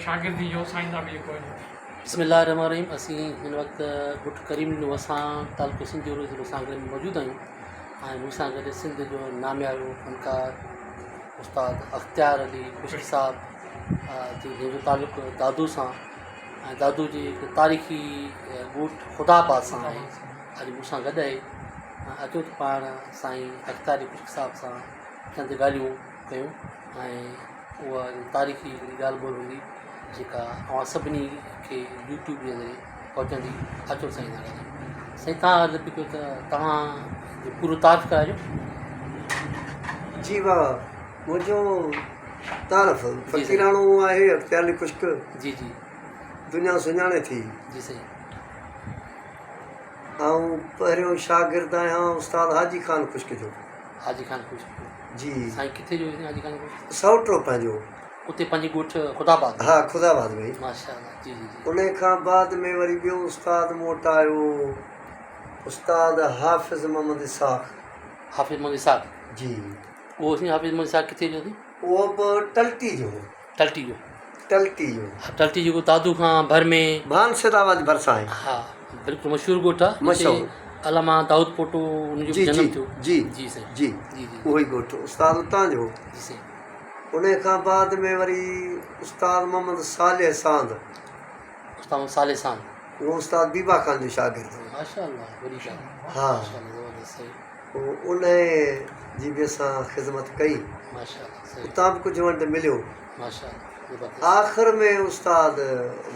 شاگردي جو سائين صاحب جيڪو آهي. بسم الله الرحمن الرحيم اسين هن وقت ڳوٺ ڪريم ڏنو وساڻ تعلقو سنڌيورو ضلعو سانگهڙ ۾ موجود آهيون ۽ مون سان گڏ سنڌ جو ناميارو فنڪار استاد اختيار علي خشڪ صاحب جنهن جو تعلق دادو سان ۽ دادو جي هڪ تاريخي ڳوٺ خدا آباد سان آهي اڄ مون سان گڏ آهي اچو ته پاڻ سائين اختيار علي خشڪ صاحب سان چند ڳالهيون ڪيون ۽ اها تاريخي هڪڙي ڳالهه ٻولهه هوندي جيڪا اوهان سڀني کي يوٽيوب جي ذريعي پهچندي. اچو سائين سان ڳالهايون. سائين توهان عرض پئي ڪيو ته توهان جو پورو تعارف ڪرايو. جي واهه منهنجو تعارف فقيراڻو آهي اختيار علي خشڪ. جي جي. دنيا سڃاڻي ٿي. جي سائين. آئون پهريون شاگرد آهيان استاد حاجي خان خشڪ جو. حاجي خان خشڪ جو. جي. سائين ڪٿي جو حاجي خان خشڪ؟ سئوٽو پنهنجو. اتي پنهنجي ڳوٺ خدا آباد ۾. ها خدا آباد ۾ ئي. ماشاءالله جي جي جي. انهي کان بعد ۾ وري ٻيو استاد مون وٽ آيو استاد حافظ محمد اسحاق. حافظ محمد اسحاق. جي. اهو سائين حافظ محمد اسحاق ڪٿي جو سائين؟ اهو به ٽلٽي جو هو. ٽلٽي جو. ٽلٽي جو. ها ٽلٽي جيڪو دادو کان ڀر ۾. ڀان سيد آباد جي ڀرسان آهي. ها بلڪل مشهور ڳوٺ آهي. مشهور. جتي علامه دائود پوٽو ان جو جي جنم جي ٿيو. جي جي سائين. جي جي جي. اهو ئي ڳوٺ استاد اتان جو هو. جي سائين. انهي کان بعد ۾ وري استاد محمد صالح ساند. استاد محمد صالح ساند. اهو استاد بيبا خان جو شاگرد هو. ماشاءالله وڏي ڳالهه. ها. ماشاءالله زبردست صحيح. پوء انهيء جي به اسان خذمت ڪئي. اتان به ڪجهه ونڊ مليو. آخر ۾ استاد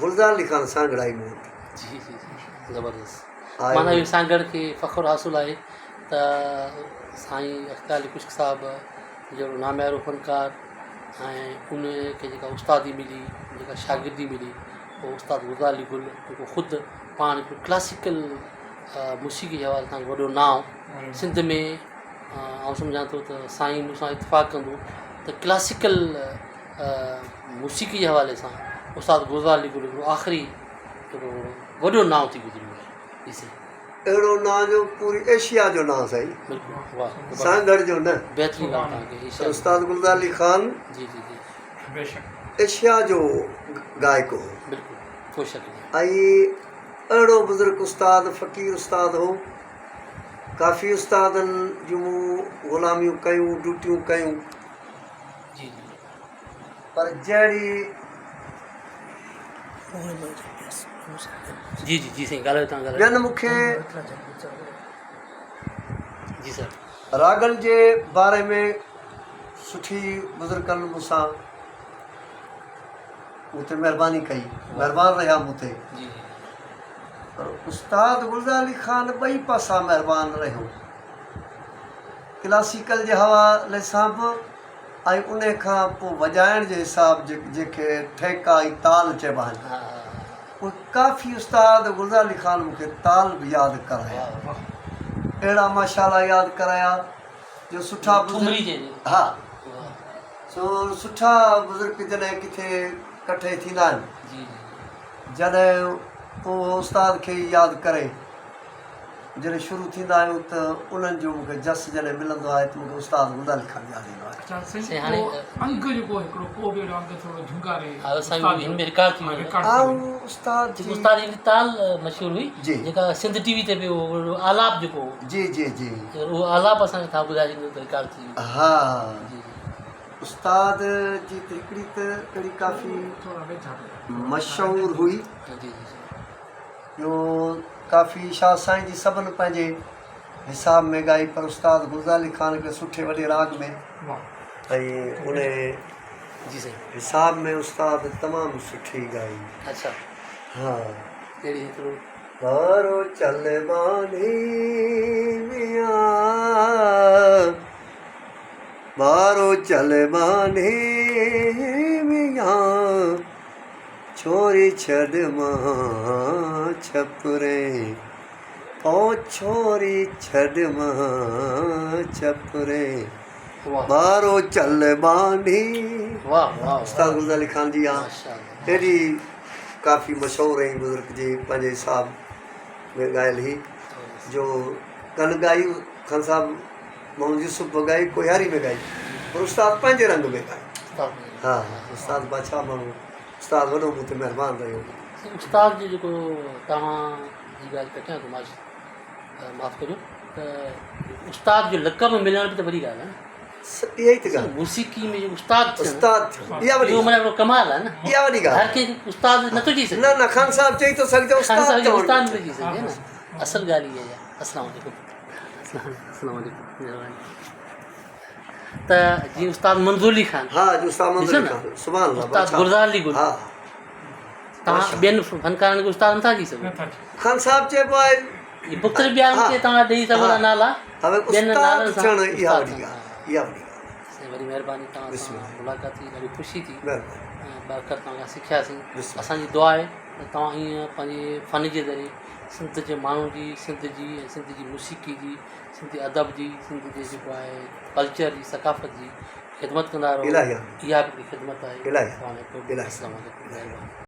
گلزار علي خان سانگهڙائي مون وٽ. جي جي جي زبردست معنيٰ اهو سانگهڙ کي فخر حاصل آهي ته سائين اختيار علي خشڪ صاحب جهڙو ناميارو فنڪار ۽ ان کي جيڪا استادي ملي جيڪا شاگردي ملي اهو استاد گلزار علي گل جيڪو خود پاڻ هڪڙو ڪلاسيڪل موسيقي جي حوالي سان وڏو نانء سنڌ ۾ آئون سمجهان ٿو ته سائين مون سان اتفاق ڪندو ته ڪلاسيڪل موسيقي جي حوالي سان استاد گلزار علي گل هڪڙو آخري هڪڙو وڏو نانء ٿي گذريو آهي جي سائين. اهڙو نانء جو پوري ايشيا جو نانء سائين. بلڪل واه زبردست. سانگهڙ جو نه. بهترين ڳالهه توهان ڪئي ايشيا جو. استاد گلزار علي خان جي جي جي. بيشڪ. ايشيا جو گائڪ هو. بلڪل ڪو شڪ ناهي. ۽ اهڙو بزرگ استاد فقير استاد هو. ڪافي استادن جون مون غلاميون ڪيون، ڊيوٽيون ڪيون. پر جهڙي. جي جي جي سائين ڳالهايو تان ڳالهايو. ٻين مون کي. جي سر. راڳن جي باري ۾ سٺي بزرگن مون سان مون تي مهرباني ڪئي، مهربان رهيا مون تي. پر استاد گلزار علي خان ٻئي پاسا مهربان رهيو. ڪلاسيڪل جي حوالي سان به ۽ انهي کان پوء وڄائڻ جي حساب جنهن کي ٺهڪا ۽ تال چئبا آهن. اهي ڪافي استاد گلزار علي خان مون کي تال به ياد ڪرايا. اهڙا ماشاءالله ياد ڪرايا جو سٺا بزرگ ها سو سٺا بزرگ جڏهن ڪٿي ڪٺي ٿيندا آهن جڏهن اهو استاد کي ئي ياد ڪري جڏهن شروع ٿيندا آهيون ته انهن جو مون کي جس جڏهن ملندو آهي ته مون کي استاد گلزار علي خان ياد ايندو آهي. اڇا سائين ڪو انگ جيڪو هڪڙو ڪو به اهڙو انگ ٿورو جهونگاري استاد جو هن ۾ رڪارڊ ٿي ويو آئون استاد جي استاد جي تال مشهور هئي جيڪا سنڌ ٽي وي تي به اهو آلاپ جيڪو هو جي جي جي اهو آلاپ اسان کي تهان ٻڌائي ڇڏيندو ته رڪارڊ ٿي ويو ها جي استاد جي ته هڪڙي ته اهڙي ڪافي مشهور هئي جو ڪافي شاهه سائين جي سڀن پنهنجي حساب ۾ ڳائي پر استاد گلزار علي خان هڪڙي سٺي وڏي راڳ ۾ ۽ ان حساب ۾ استاد تمام سٺي ڳائي. اڇا ها ڪهڙي هڪڙو. ٻارو چل ٻانهي ميان ٻارو چل ٻانهي ميان ڇوري ڇڏ مان ڇپرين او ڇوري ڇڏ مان ڇپرين ٻارو چل ٻانهي استاد گلزار علي خان جي آ ايڏي ڪافي مشهور ۽ بزرگ جي پنهنجي حساب ۾ ڳايل هئي جو ڪن ڳائي خان صاحب محمد يوسف به ڳائي ڪوهياري ۾ ڳائي پر استاد پنهنجي رنگ ۾ ڳائي ها استاد بادشاهه ماڻهو. استاد وڏو مون تي مهربان رهيو. سائين استاد جو جيڪو توهان جي ڳالهه ڪٽيان ٿو معاف ڪجو ته استاد جو لقب ملڻ به ته وڏي ڳالهه آهي نه. اها ئي ته ڳالهه. موسيقي ۾ جيڪو استاد ٿيڻ استاد ٿيڻ اها وڏي اهو معنيٰ هڪڙو ڪمال آهي نه. اها وڏي ڳالهه. هر ڪنهن کي استاد نٿو چئي سگهي. نه نه خان صاحب چئي ٿو سگهجي خان استاد صاحب کي چوڻ. استاد نٿو چئي سگهجي نه. اصل ڳالهه اها آهي. السلام عليڪم. السلام عليڪم مهرباني. ته جي استاد منظور علي خان. ها جي استاد منظور علي خان سبحان الله. استاد گلزار علي گل. ها. توهان ٻين فنڪارن کي استاد نٿا چئي سگهو. خان صاحب چئبو آهي. هي مختلف ٻيا کي توهان ڏئي سگهو ٿا نالا. ٻين نالن سان استاد ٿيڻ اها وڏي ڳالهه اها وڏي ڳالهه. سائين وڏي مهرباني توهان سان ملاقات ٿي ڏاڍي خوشي ٿي. مهرباني. ۽ ٻه اکر توهان کان سکياسين. اسان جي دعا آهي ته توهان ائين پنهنجي فن جي ذريعي سنڌ جي ماڻهن جي سنڌ جي ۽ سنڌ جي موسيقي جي سنڌي ادب جي سنڌ جي جيڪو آهي ڪلچر جي ثقافت جي خدمت ڪندا رهو الاهي آمين اها به هڪڙي خدمت آهي الاهي توهان الاهي السلام عليڪم مهرباني.